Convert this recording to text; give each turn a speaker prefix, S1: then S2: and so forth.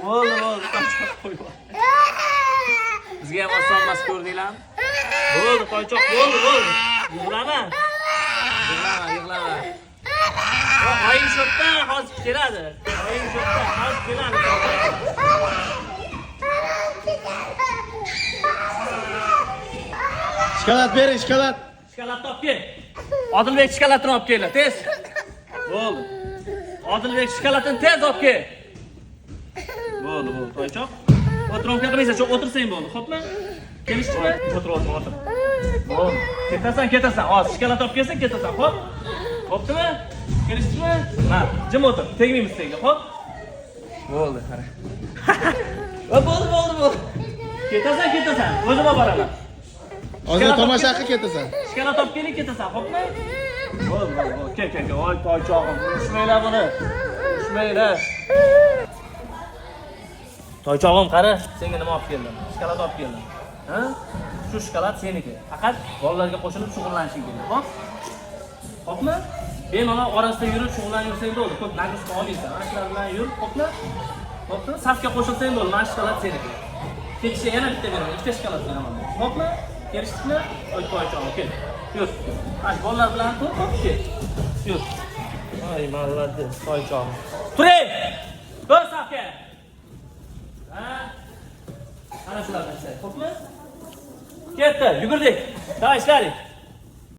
S1: Bo'ldi, bo'ldi, toychoq qo'yib. Bizga ham oson emas, ko'rdinglarmi? Bo'ldi, toychoq, bo'ldi, bo'ldi. Yig'lama. Yig'lama, yig'lama. Oying shu yerda, hozir keladi. Oying shu yerda, hozir keladi.
S2: Shokolad bering, shokolad.
S1: Shokoladni olib kel. Odilbek shokoladini olib keldi, tez. Bo'ldi. Odilbek shokoladini tez olib kel. Bo'ldi, bo'ldi, toychoq. O'tirib qilmaysan, shu o'tirsang bo'ldi, xo'pmi? Kelishdikmi? O'tir, o'tir, o'tir. Bo'ldi. Ketasan, ketasan. Hozir shokolad olib kelsang ketasan, xo'p? Xo'pdimi? Kelishdikmi? Ha, jim o'tir. Tegmaymiz senga, xo'p? Bo'ldi, qara. Bo'ldi, bo'ldi, bo'ldi. Ketasan, ketasan. O'zim olib boraman.
S2: Ozgina tomosha qilib ketasan.
S1: Shokolad olib keling, ketasan, xo'pmi? Bo'ldi, bo'ldi, bo'ldi. Kel, kel, kel. Voy, toychog'im. Urishmanglar buni. Urishmanglar. Toychog'im, qara, senga nima olib keldim? Shokolad olib keldim. Ha? Shu shokolad seniki. Faqat bolalarga qo'shilib shug'ullanishing kerak, xo'p? Xo'pmi? Bemalol orasida yurib shug'ullanib yursang bo'ldi. Ko'p нагрузка olmaysan. Mana shular bilan yur, xo'pmi? Xo'pmi? Safga qo'shilsang bo'ldi, mana shu shokolad seniki. Ketishga yana bitta beraman, ikkita shokolad beraman. Xo'pmi? Kelishdikmi? Oy, toychog'im, kel. Yur. Mana shu bolalar bilan tur, xo'p, kel. Yur. Ay, молодец, toychog'im. Turing! Tur safga. Ha? Ana shulardan ishlaylik, xo'pmi? Ketdi, yugurdik. Давай, ishladik.